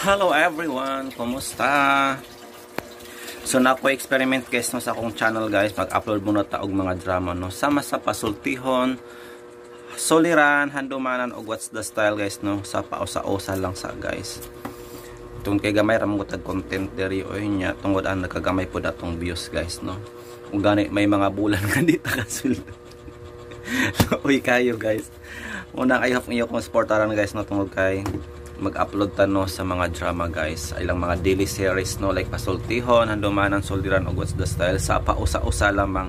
Hello everyone! Kumusta? So na ako experiment guys no, sa akong channel guys. Mag-upload muna ta og mga drama no. Sama sa pasultihon, soliran, handumanan og what's the style guys no. Sa pausa-usa lang sa guys. Tungod kay gamay ra man gud content diri oy nya tungod ang nagkagamay pod atong views guys no. Ug gani may mga bulan nga di ta kasuldo. Uy kayo guys. Una kayo inyo kong supportaran guys no tungod kay mag-upload ta no sa mga drama guys. Ilang mga daily series no like pasultihon, handumanan, soliran og what's the style sa pausa-usa lamang.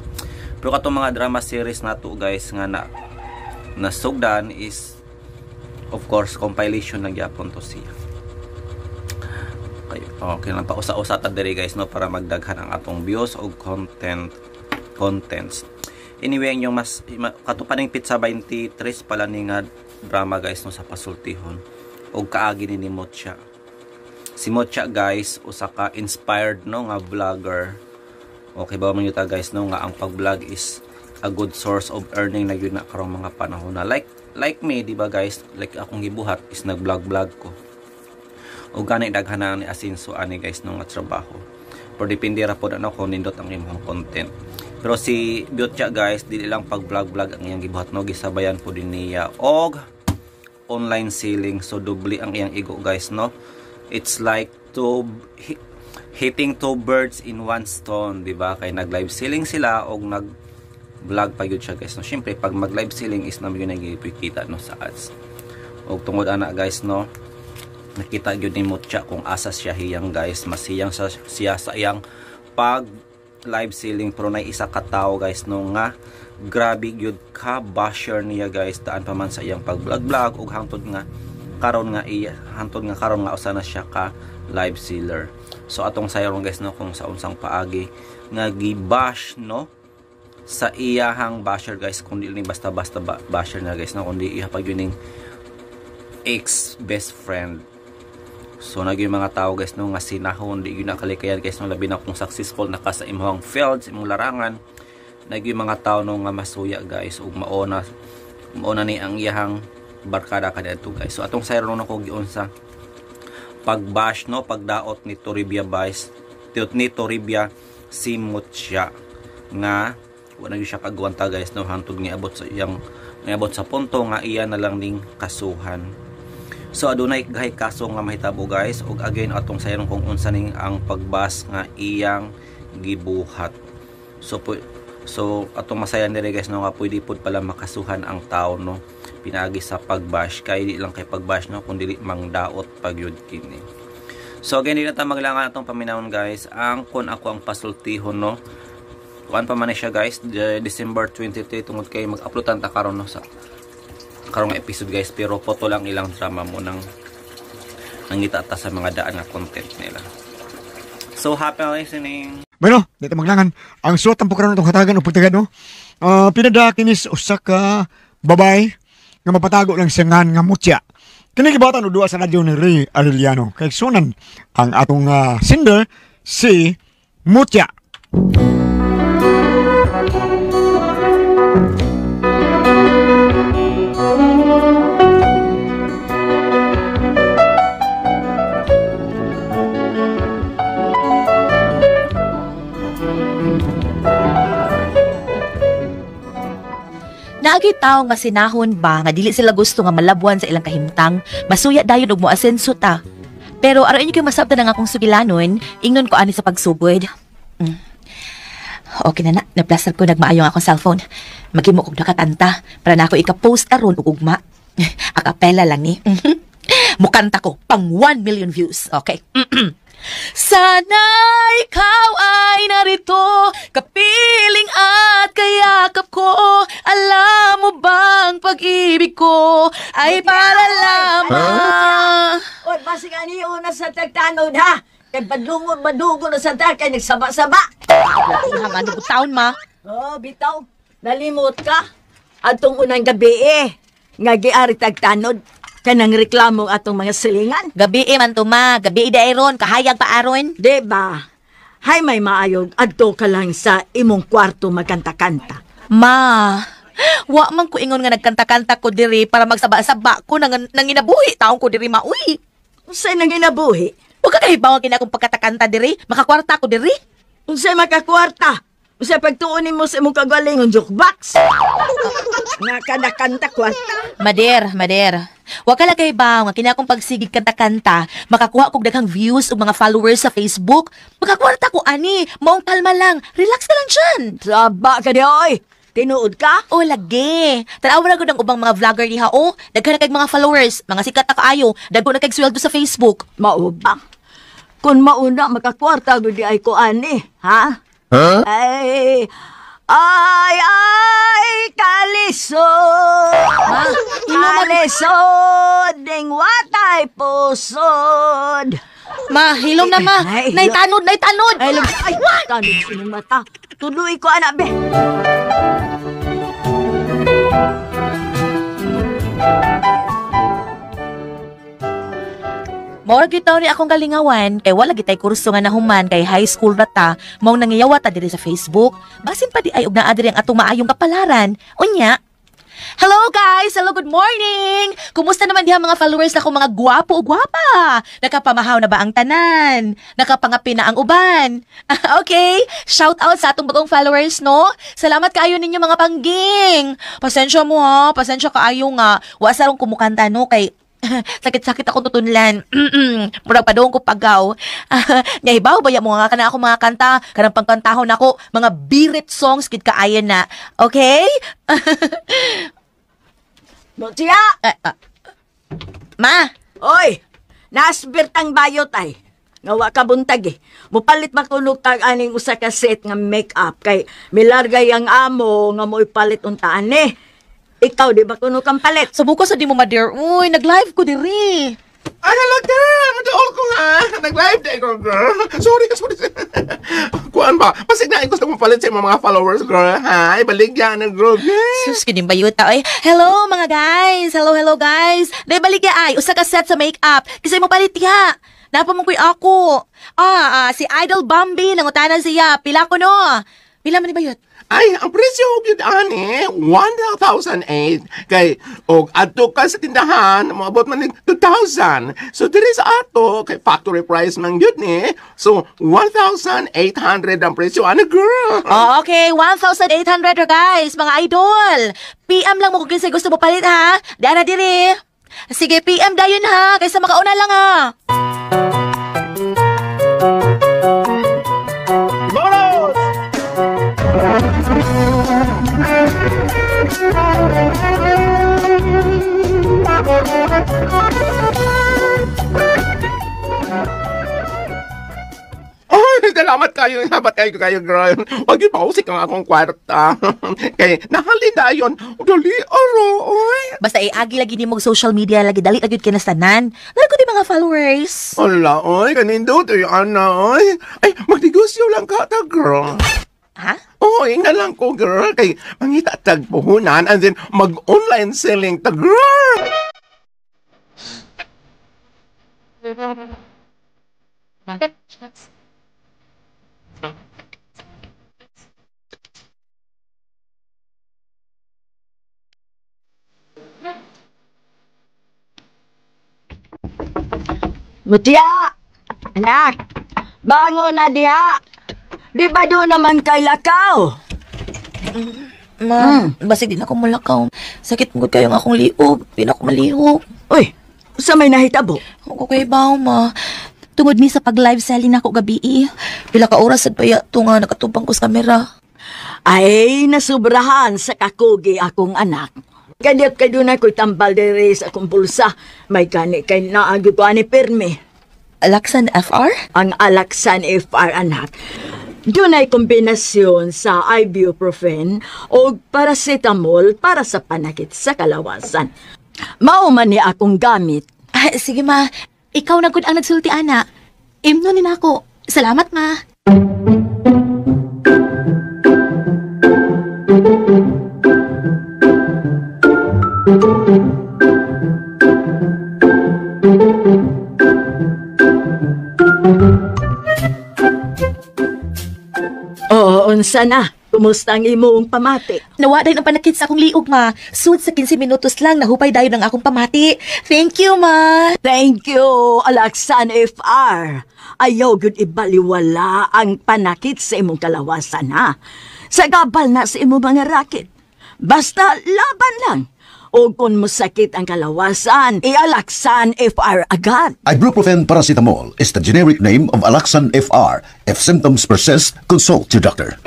Pero katong mga drama series nato guys nga na nasugdan is of course compilation lang gyapon to siya. Okay, okay lang pausa-usa ta diri guys no para magdaghan ang atong views og contents. Anyway, ang mas kato pa ning Pizza 23 pala ni nga drama guys no sa pasultihon og kaagi ni Mutya. Si Mutya guys usa ka inspired no nga vlogger. Okay ba man yuta guys no nga ang pag-vlog is a good source of earning na yun na karong mga panahon na like me di ba guys, like akong gibuhat is nag-vlog-vlog ko. Og gani daghan na ni asinso ani guys no nga trabaho. Pero depende ra pod ano kung nindot ang imong content. Pero si Mutya guys dili lang pag-vlog-vlog ang iyang gibuhat no, gisabayan pod din niya og online selling, so doble ang iyang igo guys no. It's like hitting two birds in one stone, di ba? Kay nag live selling sila og nag vlog pa gyud siya guys no. Syempre pag mag live selling is na gyud nagipikita no sa ads. Og tungod ana guys no, nakita gyud ni Mutya kung asa siya hiyang guys, mas hiyang siya sa iyang pag live selling. Pero nay isa ka tawo guys no nga grabe gyud ka basher niya guys, daan pa man sa iyang pag-vlog-vlog ug hangtod nga karon nga iya hangtod nga karon nga usa na siya ka live seller. So atong sayaron guys no kung sa unsang paagi nga gibash no sa iyahang basher guys, kundi ni basta-basta basher na guys no, kundi iya pag yun ex best friend. So nagyo mga tao guys no nga sinahon di gyud nakalikayan guys no, labi na kung successful na ka sa imong field, sa imong larangan. Nagyo mga tao no nga masuya guys ug maona ni ang iyahang barkada kaniadto guys. So atong sayron no ko giunsa pagbash no, pagdaot ni Toribia Vice ni Toribia si Mutya nga wala gyud siya kagwanta guys no, hangtod niabot sa iyang niabot sa punto nga iya na lang ning kasuhan. So adunay gahay kaso nga mahitabo guys ug again atong sayron kung unsa ning ang pagbas nga iyang gibuhat. So atong masayan diri guys no nga pwede pud pala makasuhan ang tao no pinaagi sa pagbash, kay di lang kay pagbash no kun dili mangdaot pagyud kini. So again di na ta maglangan atong paminawon guys ang kun ako ang pasultihon no. Kuan pa man siya guys December 23 tungod kay mag-upload ta karon no sa karong episode guys, pero photo lang ilang drama mo nang nangita ta sa mga daan nga content nila. So happy listening. Bueno, dito maglangan ang suot ang pukaron itong hatagan o pagtagan no. Pinada kinis usa ka babay nga mapatago lang siya nga Mutya. Kini gibatan og duwa sa radyo ni Ray Arellano. Kay sunan ang atong sender si Mutya. Naagi tao nga sinahon ba nga dili sila gusto nga malabuan sa ilang kahimtang, masuya dayon og moasenso ta. Pero aron inyo kay masabtan ang akong sugilanon, ingnon ko ani sa pagsugod. Okay na na, naplastar ko nagmaayo ang akong cellphone. Maghimo kog nakakanta para na ako ika-post aron og ugma. Akapela lang ni. Mukanta ko pang 1 million views. Okay. Sana ikaw ay narito, kapiling at kayakap ko. Alam mo bang pag-ibig ko ay para lamang. Oy, basig ani una sa tagtanod ha. Kay badlungon badugo na sa tag kay nagsaba-saba. Lahat ano taon ma? Oh, bitaw. Nalimot ka. Atong unang gabi eh nga giari tagtanod. Kanang reklamo atong mga silingan. Gabi eh man to ma, gabi dairon, kahayag pa aron. Di ba? Hay may maayog, adto ka lang sa imong kwarto magkanta-kanta. Ma, wa man ko ingon nga nagkanta-kanta ko diri para magsaba-saba ko nang nanginabuhi taong ko diri ma uy. Unsay nang ginabuhi? Wa ka kahibaw kini akong pagkatakanta diri, makakwarta ko diri. Unsay makakwarta? Unsay pagtuon nimo sa imong kagalingon jukebox? Nakanakanta kwarta. Mader, mader. Wa ka lang kahibaw nga kini akong pagsigig kanta-kanta, makakuha kog daghang views ug mga followers sa Facebook. Makakwarta ko ani, maong kalma lang. Relax na lang dyan. Saba ka di oy. Tinuod ka? O lagi. Tanawa na gud ang ubang mga vlogger diha o. Daghan na kay mga followers, mga sikat na kaayo, dagko na kay sweldo sa Facebook. Mao ba? Kung mauna makakwarta gud di ay ko ani, ha? Huh? Ay, ay, ay, kalisod. Ma, Kalisod, ding watay pusod. Ma, hilom na ma. Ay, hilom. Naitanod, naitanod. Ay, lab, ay, tanod sa inyong mata. Tuloy ko, anak, be. Mao gyud taon ni akong kalingawan kay wala gitay kurso nga nahuman kay high school ra ta, maong nangiyawa ta diri sa Facebook. Basin pa di ay og naa diri ang atong maayong kapalaran. Unya, hello guys! Hello, good morning! Kumusta naman diha mga followers nako mga gwapo o gwapa? Nakapamahaw na ba ang tanan? Nakapangapi na ang uban? Okay, shout out sa atong bagong followers, no? Salamat kaayo ninyo mga pangging! Pasensya mo ha, pasensya kaayo nga. Wa sarong kumukanta no kay sakit-sakit ako tutunlan. Murag padung ko pagaw. Nya hibaw ba ya mo nga kana ako mga kanta, kanang pangkantahon nako, mga birit songs gid kaayo na. Okay? Mutya! Ma, Oy, nasbirtang bayot ay. Nga wa ka buntag eh. Mupalit makunog tag aning usa ka set nga make-up kay milargay ang amo nga mo'y palit untaan eh. Ikaw di ba kuno kang palit? Subuko sa di mo ma-dear. Uy, nag-live ko diri. Ay, hello, girl! Madaol ko nga! Nag-live day ko, girl! Sorry, sorry. Kuan ba? Pasignain ko sa palit sa imong mga followers, girl. Ha? Ibaligya na, girl. Sus, kining bayuta oy. Hello mga guys. Hello, hello guys. Day balik ya ay usa ka set sa make-up. Kasi mo palit ya. Napa mo koy ako. Si Idol Bambi nangutana siya. Pila ko no? Pila man ni bayot? Ay, ang presyo gyud ani, 1,008. Kay og adto ka sa tindahan, moabot man ning 2,000. So diri sa ato kay factory price man gyud ni. So 1,800 ang presyo ani, girl. Oh, okay, 1,800 ra guys, mga idol. PM lang mo kung kinsay gusto mo palit ha. Diana diri. Sige, PM dayon ha, kaysa makauna lang ha. Vamonos! Ay, salamat kayo. Salamat kayo kayo, girl. Huwag yun pausik ang akong kwarta. Kay, nahalin na yun. Dali, aro, oy. Basta iagi lagi ni mo social media lagi dali lagi kinastanan. Dali ko di mga followers. Ala, oy, kanindot, oy, ana, oy. Ay, magnegosyo lang ka ta, girl. Ha? Oy, nga lang ko, girl. Kay, mangita tag puhunan and then mag-online selling ta, girl. Mutya! Anak, bangon na diha. Di ba doon naman kay lakaw? Ma, basig din ako mulakaw. Sakit mo kayo ang akong liog. Di na ako malihok. Uy, sa may nahitabo? Ako kay baw, ma. Tungod ni sa pag-live selling nako gabi eh. Pila ka oras sad pa to nga nakatubang ko sa kamera. Ay, nasubrahan sa kakugi akong anak. Kanyat kay doon ako'y tambal diri sa akong bulsa. May gani kay naagi ko ani pirmi. Alaksan FR? Ang Alaksan FR, anak. Doon ay kombinasyon sa ibuprofen o paracetamol para sa panakit sa kalawasan. Mao man ni akong gamit. Ah, sige ma, ikaw na gud ang nagsulti ana. Imno ni nako. Salamat ma. Oo, unsa na. Kumusta ang imong pamati? Nawa dayon ang panakit sa akong liog, ma. Sud sa 15 minutos lang, nahupay dayon ang akong pamati. Thank you, ma. Thank you, Alaksan FR. Ayaw gud ibaliwala ang panakit sa imong kalawasan, ha? Sa gabal na sa imong mga rakit. Basta laban lang. O kung masakit ang kalawasan, ialaksan FR agad. Ibuprofen paracetamol is the generic name of Alaxan FR. If symptoms persist, consult your doctor.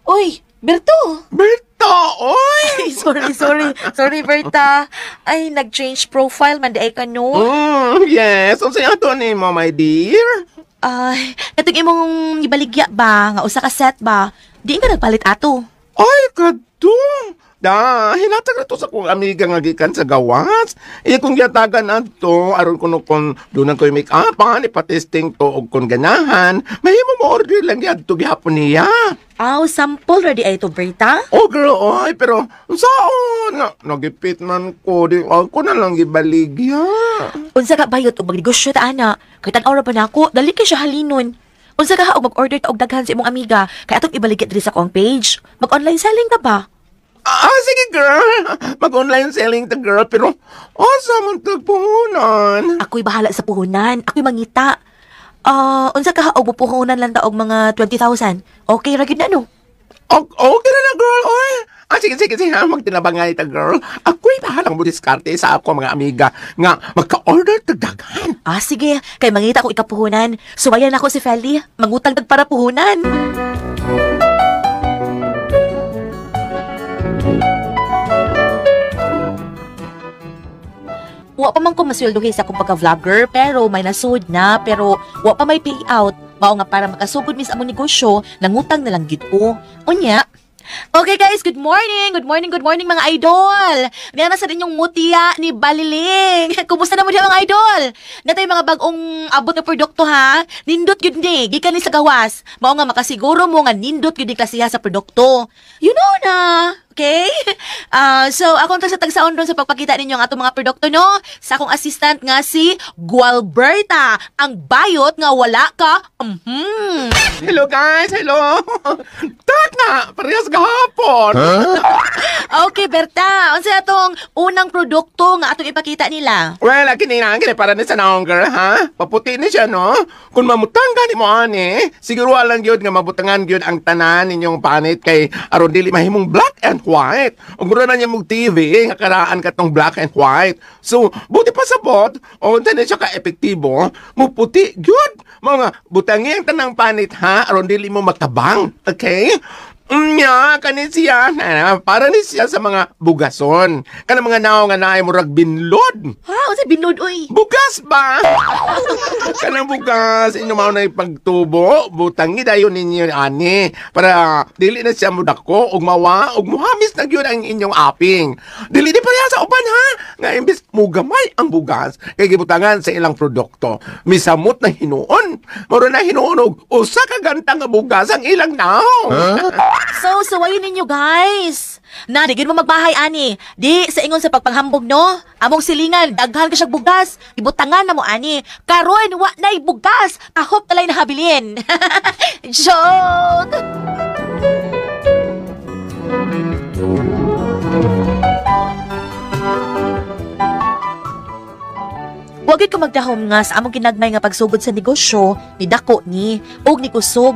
Uy, Berto! Berta, oy! Ay, sorry, sorry. Sorry, Berta. Ay, nag-change profile man di ay ka, no? Yes. Unsa ato nimo, my dear? Ay, katong imong ibaligya ba? Nga usa ka set ba? Di ka nagpalit ato. Ay, kadto. Da, hinatag na to sa kong amiga nga gikan sa gawas. Iya kong giyatagan adto aron kuno kon dunan ko'y make upan, ipatesting to og kon ganahan. Mahimo mo order lang gyud gihapon niya. Aw, sample ready ay to, Berta? Oh girl, oy, pero unsaon na nagipit man ko di ako na lang gibaligya. Unsa ka bayot og magnegosyo ta ana? Kay tan-aw ra pa nako, dali kay siya halinon. Unsa ka ha og mag-order ta og daghan sa imong amiga kay atong ibaligya diri sa akong page. Mag-online selling ka ba? Ah, sige girl. Mag-online selling ta girl, pero asa man tagpuhunan? Ako'y bahala sa puhunan, ako'y mangita. Ah, unsa ka ha og puhunan lang ta og mga 20,000? Okay ra gyud na no. Okay na na, girl, oy. Ah, sige, sige, sige, ha. Magtinabangay ta, girl. Ako'y bahalang mo diskarte sa ako, mga amiga, nga magka-order tagdaghan. Ah, sige, kay mangita ko ikapuhunan. Suwayan ako si Feli, mangutang tag para puhunan. Wa pa man ko masweldohi sa akong pagka-vlogger, pero may nasud na, pero wa pa may payout. Mao nga para makasugod mis among negosyo, nangutang na lang gid ko. Unya, okay guys, good morning! Good morning, good morning mga idol! Niya na sa inyong mutya ni Baliling. Kumusta na mo diha mga idol? Natay mga bagong abot na produkto ha. Nindot gyud ni, gikan ni sa gawas. Mao nga makasiguro mo nga nindot gyud ni klasiha sa produkto. You know na. Okay? So, akong sa tagsaon ron sa pagpakita ninyo ang atong mga produkto, no? Sa akong assistant nga si Gualberta, ang bayot nga wala ka. Mhm. Hello, guys. Hello. Tak na. Parehas gahapon. Huh? Okay, Berta. Unsa atong unang produkto nga atong ipakita nila? Well, kini na, kini para ni sa naong girl, ha? Paputi ni siya, no? Kung mamutang gani mo, ani, siguro lang yun nga mabutangan yun ang tanan ninyong panit kay aron dili mahimong black and white. Ug mura na niya mong TV, nga karaan katong black and white. So, buti pa sa bot, o unsa ni siya ka-epektibo, muputi gyud. Mga butangi ang tanang panit, ha? Aron dili mo matabang, okay? Nya, kani siya, na, para ni siya sa mga bugason. Kana mga nao nga naay murag binlod. Ha, unsa binlod oy? Bugas ba? Kanang bugas, inyo mao na ipagtubo, butangi dayon ninyo ani para dili na siya mudako ug mawa ug muhamis na gyud ang inyong aping. Dili di pareha sa uban ha, nga imbes mugamay ang bugas kay gibutangan sa ilang produkto. Misamot na hinuon. Mura na hinuon og usa ka ganta nga bugas ang ilang naong. Huh? So, suwayin ninyo guys. Na, di gyud mo magbahay ani. Di sa ingon sa pagpanghambog no. Among silingan, daghan ka siyag bugas. Ibutangan na mo ani. Karon wa nay bugas. Kahop talay nahabilin. Joke. Wa gyud ko magdahom nga sa among kinagmay nga pagsugod sa negosyo, ni dako ni og ni kusog.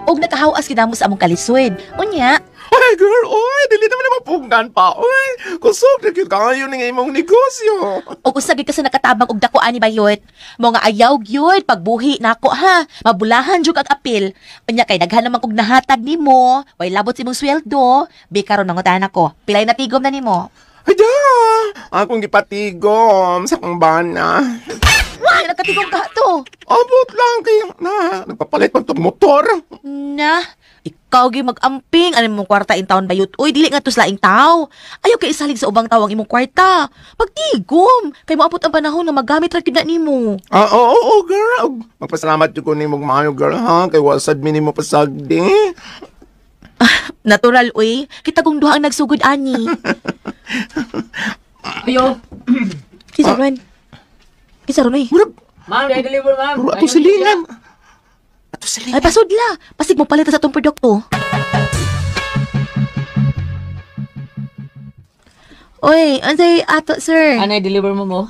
Og nakahawas gid mo sa among kalisod. Unya, Ay, girl, oy, dili naman na mapunggan pa, oy. Kusog na gyud kayo ning imong negosyo. Og usa gyud ka sa nakatabang og dako ani bayot. Mo nga ayaw gyud pagbuhi nako ha. Mabulahan jud kag apil. Unya kay daghan naman kog nahatag nimo, way labot sa imong sweldo. Bi karon mangutahan ako. Pilay na tigom na nimo? Ay, da! Akong gipatigom sa akong bana. Why? Nagkatigom ka to? Abot lang kay na nagpapalit man tong motor. Na, ikaw gyud mag-amping ano imong kwarta in taon bayot. Uy, dili nga to sa laing taw. Ayaw kay isalig sa ubang taw ang imong kwarta. Pagtigom, kay moabot ang panahon nga magamit ra gyud na nimo. Ah, oo, oo, girl. Magpasalamat jud ko nimo maayo, girl, ha? Kay wasad mi nimo pasagdi. Natural, uy. Kita kong duha ang nagsugod, ani. Ayo. Kisa ron. Kisa ron, uy. Murag, Ma'am, deliver ma'am. murag ato silingan. Ato silingan. Ay, pasudla. Pasig mo palit sa atong produkto. Uy, unsay ato, sir? Anay deliver mo mo?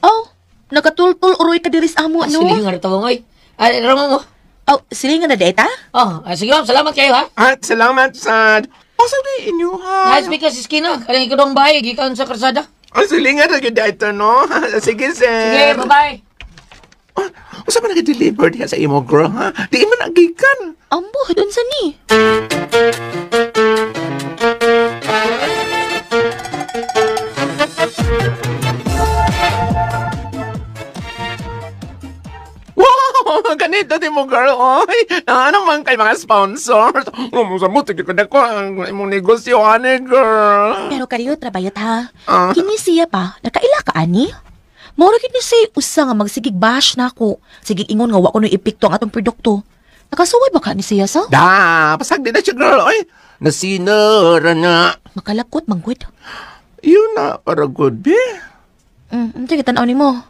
Oh, nakatultul uroy ka diris amo, no? Silingan ra tawong oy. Ay, ramo mo. Oh, silingan na data? Oh, sige ma'am, salamat kayo ha. At salamat sad. Asa di inyo ha? Nice because iskina, kanang ikudong bahay gikan sa karsada. Ang silingan ra gyud ito no. Sige sir. Sige, bye-bye. Ah, usa man nag-deliver diha sa imo girl ha? Di man agikan. Ambo, unsa ni? Wow, ganito di mo girl oy. Ano man kay mga sponsors. Mo sa mo tigil ko na ko ang imong negosyo ani girl. Pero kariyo trabayot ha. Ah. Kini siya pa, nakaila ka ani? Moro gid ni say usa nga magsigig bash nako. Sigig ingon nga wa ko no epekto ang atong produkto. Nakasuway ba ka ni siya sa? Da, pasag di na siya girl oy. Nasinara na. Makalakot manggod. Yun na para good be. Unsa gyud tan-aw nimo?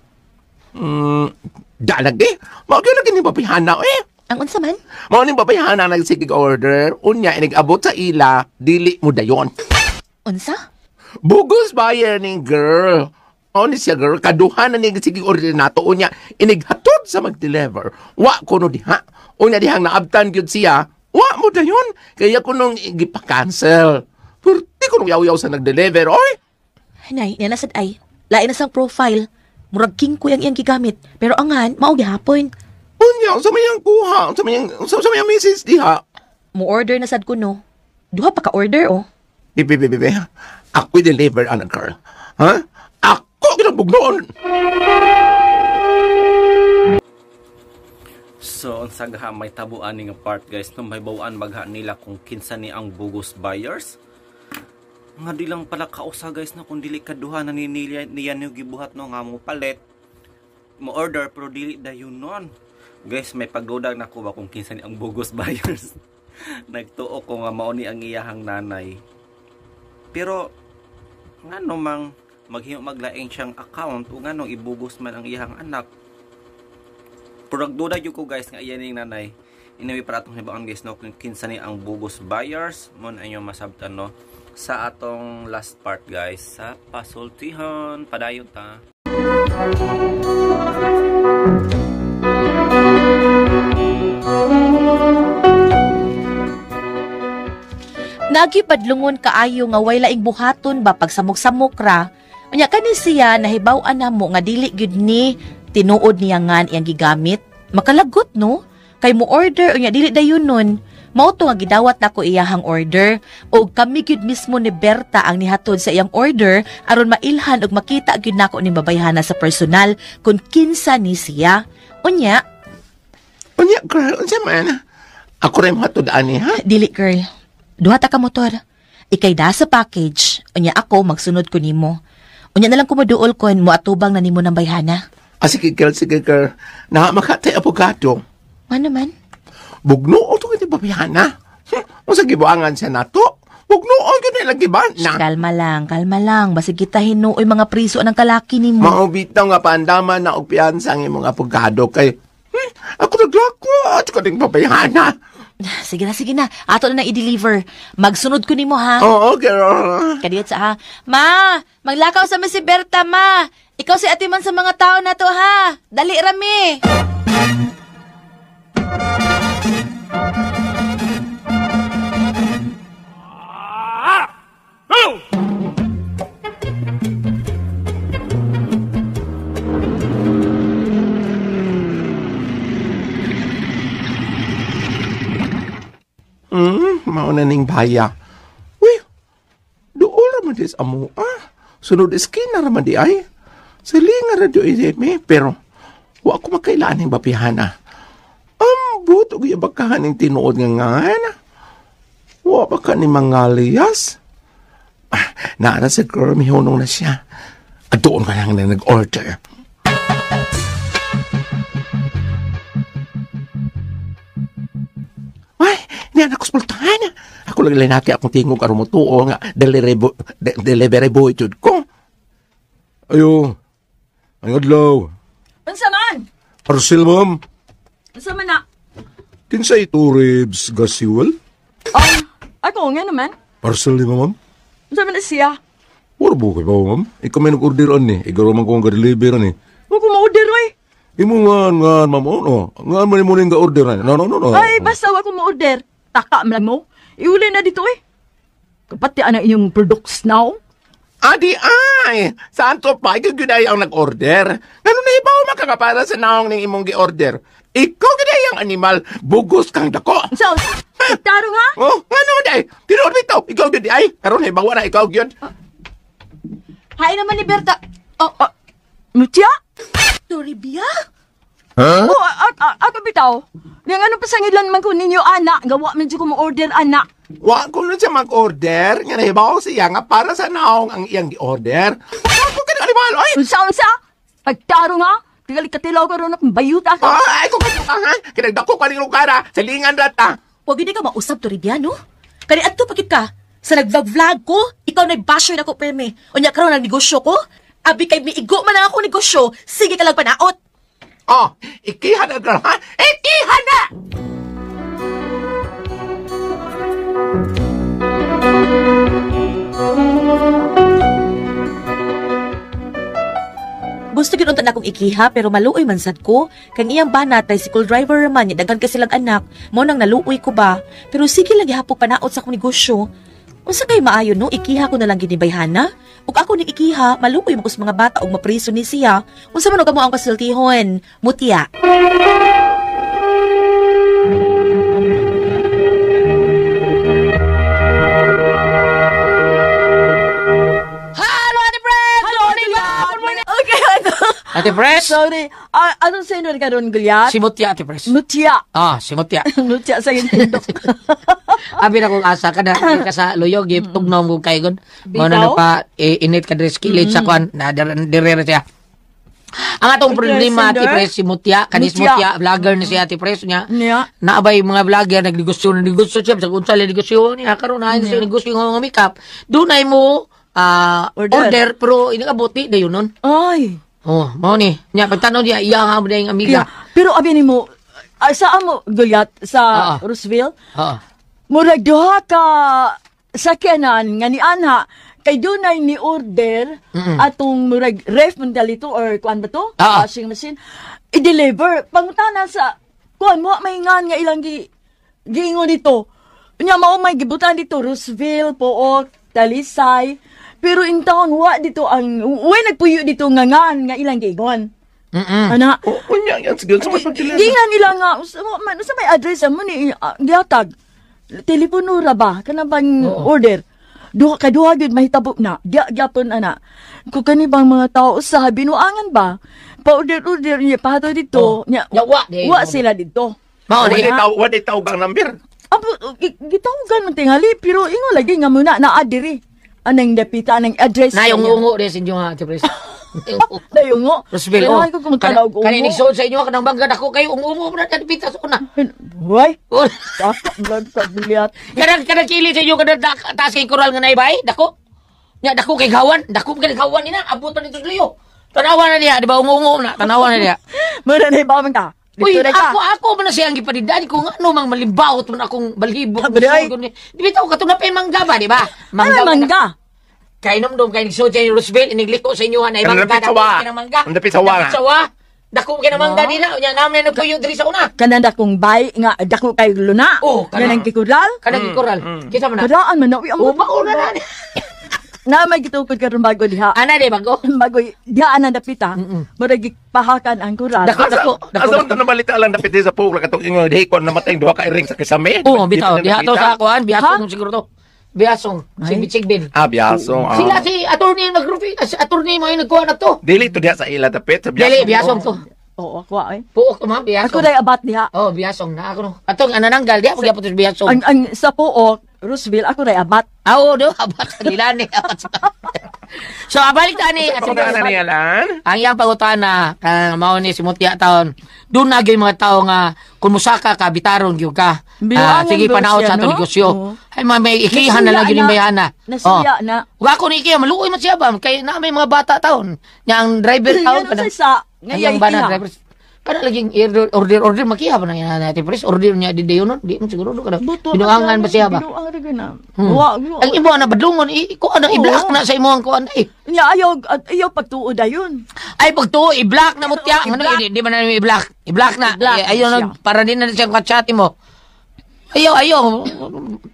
Dalag eh. Mao gyud lagi ni babayhana eh. Ang unsa man? Mao ni babayhana nagsigig order, unya inigabot sa ila, dili mo dayon. Unsa? Bugos buyer ning girl. Mao ni siya girl, kaduha na ning sige order nato unya inighatod sa mag-deliver. Wa kuno diha. Unya dihang naabtan gyud siya, wa mo dayon. Kaya kunong gipa-cancel. Perti kunong yaw-yaw sa nag-deliver, oy. Nay, niya na sad ay. Lain na sang profile. Murag king ko yang iyang gigamit. Pero angan, mao gihapon. Unya, unsa may ang kuha? Unsa may ang unsa may ang misis diha? Mo order na sad ko no. Duha pa ka order oh. Bibi, bibi, bibi. Ako'y deliver, ana girl. Ha? Ako ginabugnoon. So, unsa gaha may tabuan ni nga part guys, no may bawaan magha nila kung kinsa ni ang bogus buyers. Nga di lang pala kausa guys no, kung dili kaduha na ni niya niya ni gibuhat no nga mo palit mo order pero dili dayon nun. Guys, may pagdudag na ko ba kung kinsa ni ang bogus buyers. Nagtuo ko nga mao ni ang iyahang nanay. Pero ngano mang maghimo maglaing siyang account o ngano ibugos man ang iyahang anak. Pero nagduda jud ko guys nga iya ning nanay. Anyway, para atong hibaon guys no kung kinsa ni ang bogus buyers mo na inyo masabtan no sa atong last part guys sa pasultihan padayon ta. Nagipadlungon kaayo nga way laing buhaton ba pagsamok-samok ra. Unya kani siya nahibaw-an namo nga dili gyud ni tinuod niya ngan iyang gigamit. Makalagot no? Kay mo order unya dili dayon nun. Mao to nga gidawat nako iyahang order og kami gyud mismo ni Berta ang nihatod sa iyang order aron mailhan og makita gyud nako ni babayhana sa personal kung kinsa ni siya. Unya, Unya, girl, unsa man? Ako rin hatod ani, ha? Dili girl. Duha ta ka motor. Ikay da sa package. Unya ako magsunod ko nimo. Unya na lang kumuduol kon mo atubang na nimo ng bayhana. Ah, sige, girl, sige, girl. Na makatay abogado. Ano man? Bugno o ito kiti babayhana. Unsa gibuangan siya nato? Bugno o yun nilang giban na. Kalma lang, kalma lang. Basig kita hinuoy mga priso ng kalaki nimo. Mao bitaw nga paandaman na og piyansa ang imong abogado kay ako naglakot ko ning babayhana. Sige na, sige na. Ato na nang i-deliver. Magsunod ko nimo ha. Oo, girl. Kadiyot sa ha. Ma, maglakaw sa mi si Berta, ma. Ikaw si ate man sa mga tao na to ha. Dali rami. Mauna ning baya. Uy, dool raman di sa amo, ah. Sunod iskina raman di ay. Silinga ra di me, pero wa ko makailaan ning bapihana. Ambot og ibakahan ning tinuod nga ngan. Wa ba ka ni mangaliyas? Ah, naara sa girl, mihunong na siya. At doon ka lang na nag-order. Ay, niya na kuspultahan. Ako Ako lang linaki akong tingog aron mo tuo nga delivery boy jud ko. Ayo. Ang adlaw. Unsa man? Parcel, ma'am. Unsa man na? Kinsa ito ribs gasiwel? Oh, ako nga naman. Parcel ni ma'am? Unsa man na siya? Wala ba kayo ba, ma'am? Ikaw may nag-order ani. Ikaw man kong ga-deliver ani. Wa ko mo-order oy. Imo nga, nga, ma'am. Oh, no. Nga man mo ning ga-order ani. No, no, no, no. Ay, basta wa ko mo-order. Taka man lang mo. Iuli na dito eh. Kapati ang inyong products now. Adi ay, saan to pa? Ikaw gyud ay ang nag-order. Ngano na ibaw makakapara sa naong ning imong gi-order? Ikaw gyud ay ang animal, bugos kang dako. So, tarong ha? Oh, ngano day? Tinuod bitaw, ikaw gyud ay. Karon hibawa na ikaw gyud. Hain naman ni Berta. Oh, Oh, Mutya? Toribia? Huh? Oh, ako bitaw. Yang ano pa sangilan man ko ninyo, ana. Gawa man ko mo-order, ana. Wa ko nun siya mag-order. Nga nahibaw siya nga para sa naong ang iyang gi-order. Ako ka animal, ay! Unsa, unsa? Pagtarong ha? Tigali katilaw ka ron akong bayuta ka. Ay, kung ka ha? Kinagdako ka ning lugar ha? Salingan rata. Huwag hindi ka mausap, Toribia, no? Kani adto pagit ka. Sa nag-vlog-vlog ko, ikaw nag-basher na ko, perme. Unya karon ang negosyo ko. Abi kay miigo man ang ako negosyo, sige ka lang panaot. Oh, ikihan na girl, ha? Ikihan na! Gusto gyud unta na akong ikiha pero maluoy man sad ko. Kang iyang bana tricycle driver man, nya daghan ka silang anak. Mo nang naluoy ko ba. Pero sige lang gihapon panaot sa akong negosyo. Unsa kay maayo no, ikiha ko na lang gini bayhana? Ug ako ning ikiha, maluoy man ko sa mga bata ug mapriso ni siya. Unsa man og amo ang kasultihon? Mutya. Hello, Ate Fred! Hello, Ate Fred! Okay, ano? Ate Pres? Sorry. Anong senor ka ron, Goliath? Si Mutya, Ate Pres. Mutya. Ah, si Mutya. Mutya sa tindok. Abi na kong asa ka na ka sa luyog tugnaw mo kay gon. Mo na Bitaw? pa init ka diri sa kilid sa kwan na dire ra siya. Ang atong problema Ate Sender? Pres si Mutya, kanis Mutya. Mutya vlogger ni si Ate Pres niya. Niya. Naabay mga vlogger nagnegosyo na negosyo siya sa unsa le negosyo niya karon na siya negosyo nga mga makeup. Dunay mo Order. order. Pero inabot di dayon nun. Ay. Oh, mao ni. Nya pagtan-aw niya iya nga mo ang amiga. Yeah. Pero abi nimo, saan mo, Goliath? Sa Ah. Roseville? Oo. Murag duha ka sakyanan nga ni anha kay dunay ni order atong murag ref man dali to or kuan ba to? Ah. Washing machine. I-deliver. Pangutana sa kuan mo may ngan nga ilang gi giingon dito. Nya mao may gibutan dito Roseville, Pook, Talisay. Pero in town wa dito ang wa nagpuyo dito nga ngan nga ilang giingon. Ana. Oh, unya yan sige sa pag-deliver. Di nga nila nga, man, sa may address mo ni gihatag. Telepono ra ba? Kana bang order? Duha kay duha gyud mahitabo na. Diya gyapon ana. Kung kani bang mga tao sa binuangan ba? Pa-order-order niya pahato dito. Nya, Nya, wa, di. wa sila dito. Mao ni. Wala taw, wala tawag ang number. Apo, gitawagan man tingali pero ingo lagi nga muna naa diri. Anang dapita anang address. Na yung niya. ungo rin sa inyo ha, Ate Pres. Nayungo. Roseville, oh. Kailangan ko kung tanaw og Kani ungo. nigsuod sa inyo, kanang bangga dako kayo, ungo mo na dapita sa una. Way. Oh. Taka, blood ka, Goliath. Kanang kili sa inyo, kanang taas kay koral nga naibay, dako. Nya, dako kay gawan, dako kay gawan nina, abot pa nito sa luyo. Tanawa na niya, di ba, ungo na, tanawa na niya. Mura na ibaman ka. Uy, Dito na ka. ako man na siyang gipadidaan kung ano mang malimbawot man akong balhibo. Sabi ay. Di ba ito, katong na pa yung mangga ba, di ba? Ano mangga? Kay nom kay nigsuod sa inyo Roosevelt, inigliko sa inyo ha, na Kanang mangga, dapit dako sawa. kay ng mangga. Ang dapit sawa Dapit sawa. Dako kay ng mangga nila, unya naman na nagpuyo diri sa una. Kanang dakong bay nga dako kay luna. Oh, kanang kikural. Kanang gikural. Kita man na. Karaan man na uy ang Oh, bago na na. Na may gitukod karon bago diha. Ana di bago. Bago diha ana dapita. Murag gipahakan ang kural. Dako dako dako. Asa man nabalita lang dapit sa pugla katong ingon hikon namatay duha ka iring sa kisame. Oh, bitaw diha to sa kuan, Ha? biasong siguro to. Biasong, si Bitsigbin. Ah, biasong. ah. Sila si attorney yung nagrufi, si attorney mo yung nagkuha na to. Dili to diha sa ila dapit sa biasong. Dili biasong to. Oo, ako ay. Puok to ma'am, biasong. Ako day abat diha. Oh, biasong na ako no. Atong anananggal diha pagyapon to sa biasong. Ang sa puok Roseville ako ray abat. Ah, oo, do abat nila ni abat. So, abalik ta ni at Pangutana niya lan. Ang iyang pangutana kang mao ni si Mutya taon. Doon na gyud mga tao nga kung musaka ka bitaron gyud ka. Ah, Bilangan sige daw panaot siya, sa ato no? negosyo. Oo. Ay ma may ikihan na lang Nasuya gyud yung na. bayana. Nasuya na. Ug ako ni ikiha maluoy man siya ba kay na may mga bata taon. Nya ang driver taon Yan ang sa Ang iyang bana driver. Kana laging order order order makiha ba na yan natin pres order niya di dayon nun di mo siguro do kada binuangan ba siya ba. Binuangan ra na. Wa. Ang imo na badlungon i kuan ang i-block na sa imo ang kuan eh. Nya ayaw at ayaw pagtuod dayon. Ay pagtuo i-block na mo tiya. Ano di ba na i-block? I-block na. I-block Eh, ayaw na siya. para di na siya ka-chat mo. Ayaw ayaw.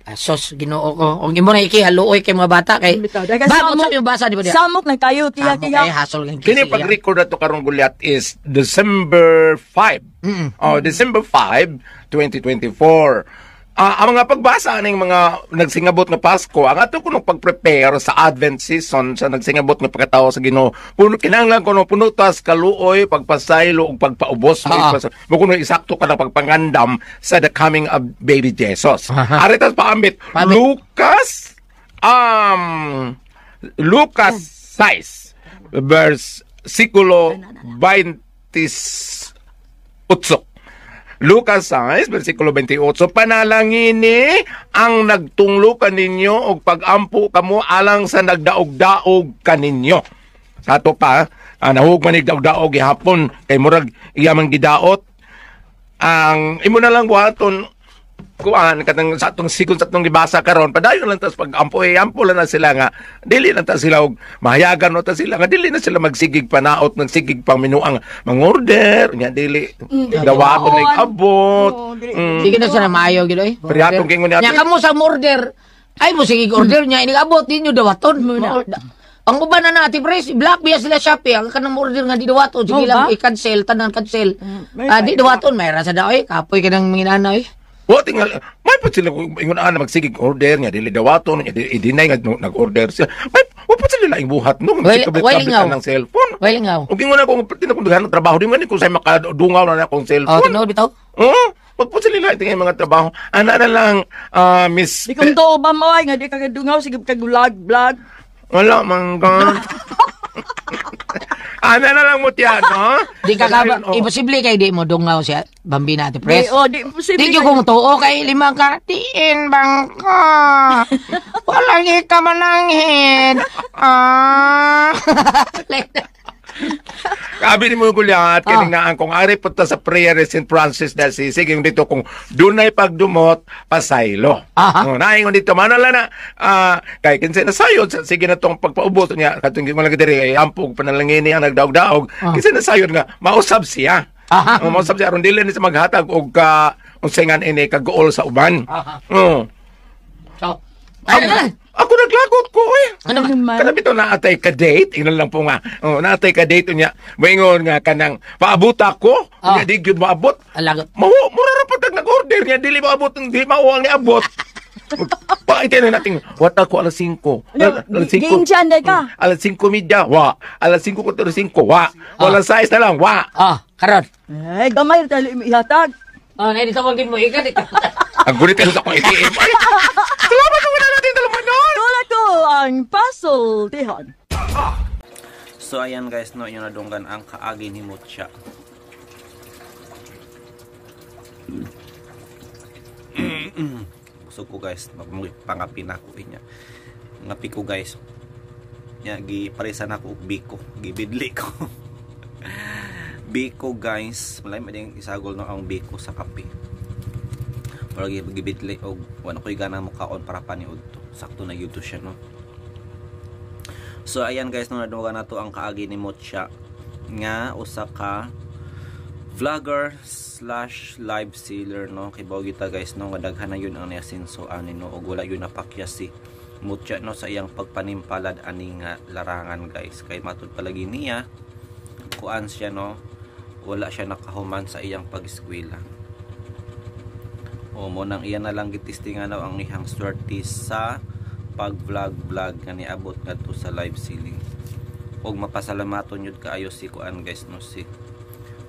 Asos Ginoo ko. Og imo na iki haluoy kay mga bata kay. Bitaw, dahil Ba mo sa basa di ba diya? Samok na kayo tiya Samok kay tiya. hasol kay Kini pag-record na to karong gulyat is December 5. Oh, December 5, 2024. Ah, ang mga pagbasa ning mga nagsingabot nga Pasko, ang ato kuno pag-prepare sa Advent season sa nagsingabot nga pagkatao sa Ginoo. Puno kinahanglan kuno puno tas kaluoy, pagpasaylo ug pagpaubos mo mo kuno isakto ka na pagpangandam sa the coming of baby Jesus. Ari tas paambit. Paambit. Lucas Lucas 6 verse sikulo 28. Lucas 6, versikulo 28, Panalangini ang nagtunglo kaninyo og pagampo kamo alang sa nagdaog-daog kaninyo. Sa ato pa, nahug man daog-daog gihapon kay murag iya man gidaot. Ang imo na lang buhaton kuan katang sa atong sikon sa atong gibasa karon padayon lang tas pag-ampo eh, ampo lang na sila nga dili lang ta sila og mahayagan no ta sila nga dili na sila magsigig panaot nagsigig pang minuang mangorder nya dili dawaton nig abot. Oo, dili. Sige na sana maayo gid oy. Pero atong kingon ni Nya kamo sa order. Ay mo sige order nya inigabot ninyo dawaton. Ang uban na na ati pres, black biya sila Shopee ang kanang order nga di dawaton sige Oh, lang ba? i-cancel tanan cancel. May Ah, di dawaton may ra sa daoy kapoy ka nang mga oy. Wa tingal may pa sila ingon ana magsigig order nya dili dawaton nya i-deny nga nag-order sila. May wa pa sila laing buhat no Well, magsikabit ingaw. ng cellphone. Well ingaw. Ug ingon ako kung tinakong trabaho di man ni kung say makadungaw na na akong Oh, cellphone. tinuod bitaw. Oo, wag po sila lahat yung mga trabaho. Ana na lang, Miss... Di kong tuo ba mo ay nga di ka kadungaw sige ka vlog vlog. Wala, mangga. Ana na lang mo tiyan, no? Di ka ka Ayun, oh. imposible kay di mo dungaw siya Bambina ati pres. Di, oh, di posible. Di gyud kung tuo kay limang ka tiin bangka. Walang ka mananghin. Ah. Like that. Kabi ni mo gulyat, kining naan kung ari punta sa prayer ni St. Francis de Assisi, yung dito kung dunay pagdumot, pasaylo. Aha. Oh, naingon dito, manala na, kay kinsa na sayod, sige na tong pagpaubos niya, katong mo lang diri, ay ampog, panalangin ang nagdaog-daog, kinsa na sayod nga, mausab siya. Aha. Oh, mausab siya, aron dili ni sa maghatag og ka, unsay nga ini, kagool sa uban. Aha. Oh. So, ano na? Ako naglagot ko eh. Ano ba? Man. Kana bitaw naatay ka date, ingnon lang po nga. Oh, naatay ka date unya. Moingon nga kanang paabot ako, unya di gyud moabot. Ang lagot. Mahu, mura ra pud nag-order niya dili moabot, di mao ang niabot. Paitay na natin, wat ako alas 5. Ano, Alas 5. giingjan day ka? Alas 5:30, wa. Alas 5:45, wa. Wala size na lang, wa. Ah, karon. Eh gamay ra tayo ihatag. Oh, na dito mo mo ikan. Ang gulit kayo sa akong ATM. Ay, salamat sa wala natin dalaman. Tulad ko ang pasultihan. So ayan guys no, inyo nadunggan ang kaagi ni Mutya. Busog ko guys, pangapin ako inya. Ngapi ko guys. Nya giparisan ako og biko, gibidli ko. Biko guys, malay man ding isagol no ang biko sa kape. Pero gibidli og wala ko'y gana mo kaon para paniud to. Sakto na gyud to siya no. So ayan guys, no nadunggan nato ang kaagi ni Mutya nga usa ka vlogger slash live sealer no. Kay bawo kita guys no nga daghan na yun ang niasinso ani no ug wala yun napakya si Mutya no sa iyang pagpanimpalad ani nga larangan guys. Kay matud palagi niya kuan siya no, wala siya nakahuman sa iyang pag-eskwela. O mo nang iya na lang gitistingan daw ang iyang swerte sa pag-vlog-vlog nga niabot ngadto sa live selling. Og mapasalamaton yun kaayo si kuan guys no, si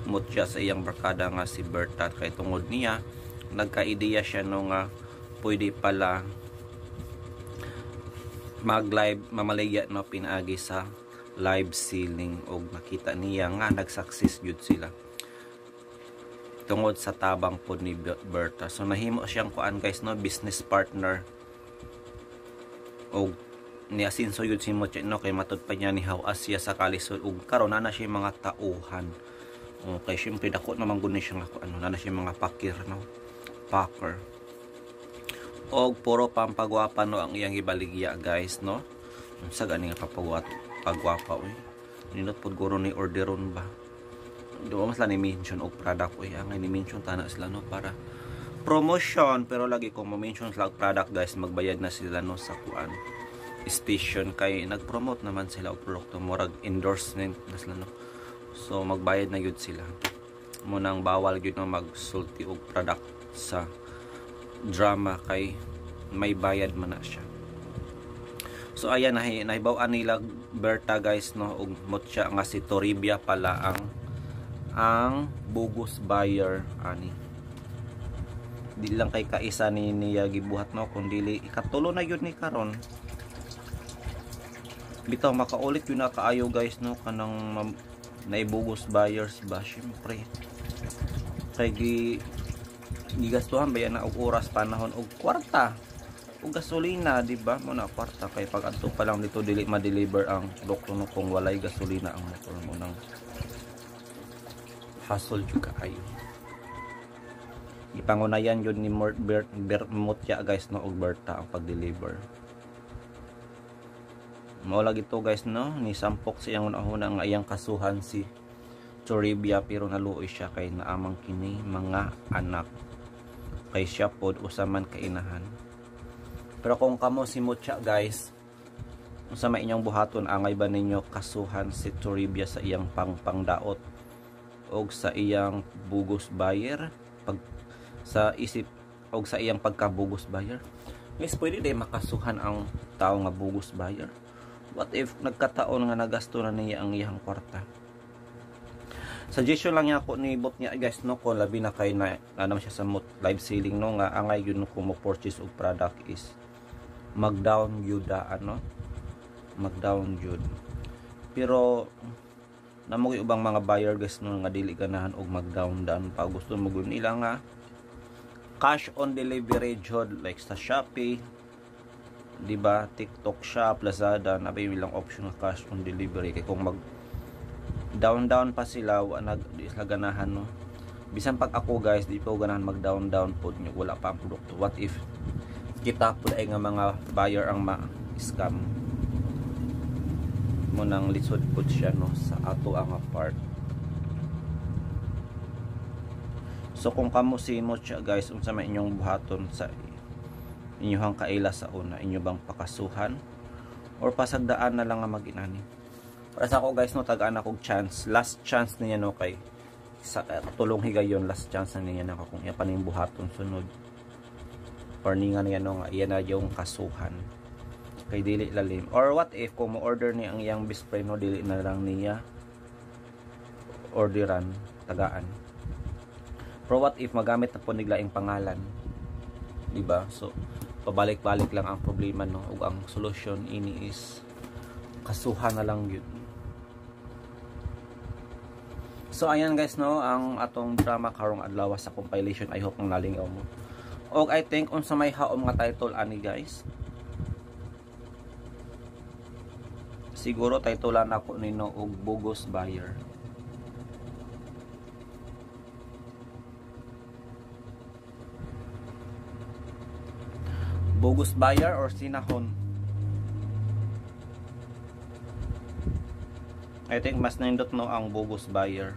Mutya sa iyang barkada nga si Berta, kay tungod niya nagka-ideya siya no nga pwede pala Mag-live mamaligya no, pinaagi sa live selling, og nakita niya nga nag-success gyud sila tungod sa tabang pod ni Berta. So nahimo siyang kuan guys no, business partner, og niasinso yun si Mutya no, kay matud pa niya ni hawas siya sa kalisod, ug karon na siya mga tauhan. Okay, syempre dako naman gud ni siya nga ano, na siya mga pakir no, packer, og puro pampagwapa no ang iyang ibaligya guys no. Unsa gani nga pagwapa oy, nindot pod guro ni orderon ba, di ba mas ni mention og product oy, angay ni mention tana sila no para promotion, pero lagi kung ma-mention sila og product guys, magbayad na sila no sa kuan station kay nag-promote naman sila og produkto, murag endorsement na sila no. So magbayad na gyud sila. Munang bawal gyud na magsulti og product sa drama kay may bayad man na siya. So ayan, nahibaw-an nila Berta guys no og Mutya nga si Toribia pala ang bogus buyer ani. Di lang kay kaisa ni niya gibuhat no, kun dili ikatulo na gyud ni karon. Bitaw makaulit yun na kaayo guys no, kanang naibugos buyers ba, syempre kay gigastuhan ba yan na og oras, panahon og kwarta og gasolina, di ba? Mo na kwarta kay pag adto pa lang dito dili ma-deliver ang produkto no kung walay gasolina ang motor mo, nang hassle jud kaayo. Gipangunayan yun ni Mutya guys no og Berta ang pag-deliver. Mao lagi to guys no, ni sampok sa iyang una-una nga iyang kasuhan si Toribia, pero naluoy siya kay naamang kini mga anak, kay siya pod usa man kainahan. Pero kung kamo si Mutya guys, unsa may inyong buhaton, angay ba ninyo kasuhan si Toribia sa iyang pangpangdaot og sa iyang bugos buyer, pag sa isip og sa iyang pagkabugos buyer? Guys, pwede day makasuhan ang tao nga bugos buyer. What if nagkataon nga nagasto na niya ang iyang kwarta? Suggestion lang niya ako ni bot niya guys no, kung labi na kay na naman siya sa live selling no, nga angay yun kung mo purchase og product is mag-down yun da, ano, mag-down yun. Pero namo ubang mga buyer guys no nga dili ganahan og mag-down down pa, gusto mo gud nila nga cash on delivery jud, like sa Shopee, di ba, TikTok Shop, Lazada, nabay ilang option nga cash on delivery. Kay kung mag down down pa sila, wa nag di sila ganahan no. Bisan pag ako guys, di pa ko ganahan mag down down pod nyo, wala pa ang produkto. What if kita pud ay nga mga buyer ang ma-scam mo, nang lisod pod siya no sa ato ang part. So kung kamo si Mutya guys, unsa may inyong buhaton sa inyong kaila sa una, inyo bang pakasuhan or pasagdaan na lang nga mag-inani? Para sa ako guys no, tagaan akong chance, last chance niya no, kay sa tulong higayon, last chance na niya na kung iya pa ning buhaton sunod or ninga niya no nga iya na yung kasuhan kay dili lalim. Or what if kung mo-order niya ang iyang best friend no, dili na lang niya orderan, tagaan. Pero what if magamit na po niglaing pangalan, di ba? So pabalik-balik lang ang problema no, ug ang solusyon ini is kasuhan na lang yun. So ayan guys no, ang atong drama karong adlaw sa compilation. I hope nga nalingaw mo. Og I think unsa may haom nga title ani guys, siguro titlean nako nino og Bogus Buyer. Bogus buyer or sinahon. I think mas nindot no ang bogus buyer.